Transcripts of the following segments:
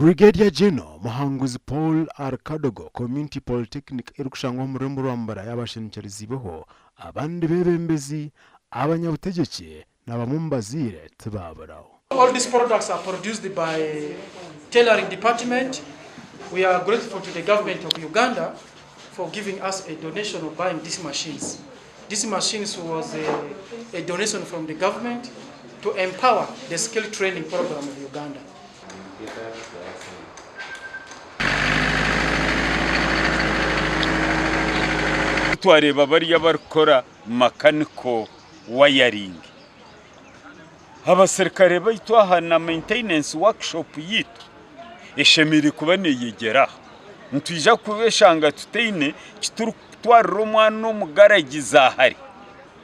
Brigadier General Muhanguzi Paul ahari Kadogo Community Polytechnic erikushangwa omu rurembo rwa Mbarara yaabashenekyereziibweho abandi beebembezi, abanyabutegyeki na bamwe omu bazaire tibaaburaho. All these products are produced by tailoring department. We are grateful to the government of Uganda for giving us a donation of buying these machines. These machines was a, a donation from the government to empower the skill training program of Uganda. Twareeba bariya abarikukora mechanical wiring, abaserukare baitu aha na maintenance workshop yaitu eshemereire kuba neyegyera aha. Nitwija kweshanga tutaine kiturikutwarira omwana omu garagi za hare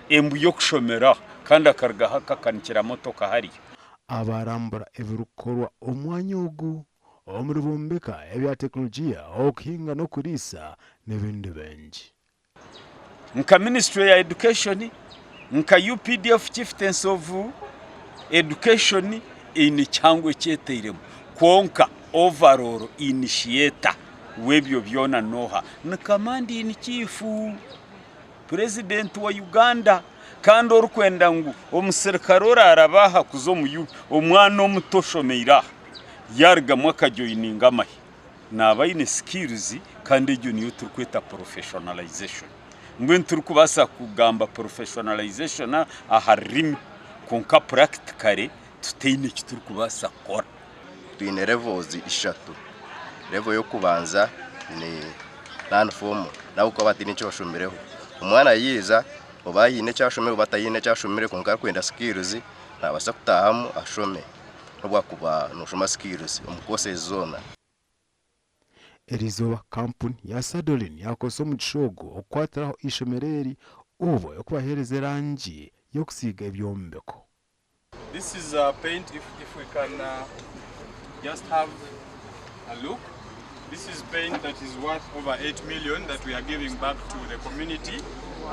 embu y'okushomeraho kandi akarugaho akakanikira motoka hariya. Abarambura ebirikukorwa omwanya ogu omuri bombeka ebya tekinologiya, okuhinga n'okuriisa n'ebindi bingi. Nka ministry ya education, nka UPDF chieftaincy of education eine kihango eki eteiremu kwonka overall initiator w'ebyo byona n'oha? Ni command in chief, president wa Uganda kandi orikwenda ngu omusirikare oraaraba aha kuza omu UP, omwana omuto oshomeire aha yaarugamu akajoininga amahe naaba aine skills kandi egyo niyo turikweta professionalization. Mbwenu titurikubaasa kugamba professionalization aha rurimi kwonka practically tutaine eki turikubaasa kukora. Twine levels ishatu. Level y'okubanza ni non formal n'ahabw'okuba bataine eki bashomireho. Omwana yaija oba aine eki ashomire oba ataine eki ashomire kwonka arikwenda skills nabaasa kutaahamu ashome n'obu wakuba noshoma skills omu courses zoona. Eriizooba kampuni ya Sadolin yaakozesa omugisha ogu okukwatiraho eishomero eri obwo erikubaheereza erangi y'okusiiga ebyombeko. This is a paint if, if we can just have a look. This is paint that is worth over 8 million that we are giving back to the community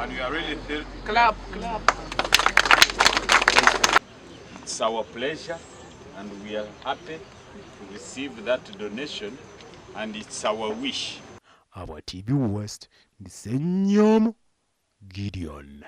and we are really Clap, clap. It's our pleasure and we are happy to receive that donation and it's our wish. Ahabwa TV West, ndi Ssenyomo Gideon.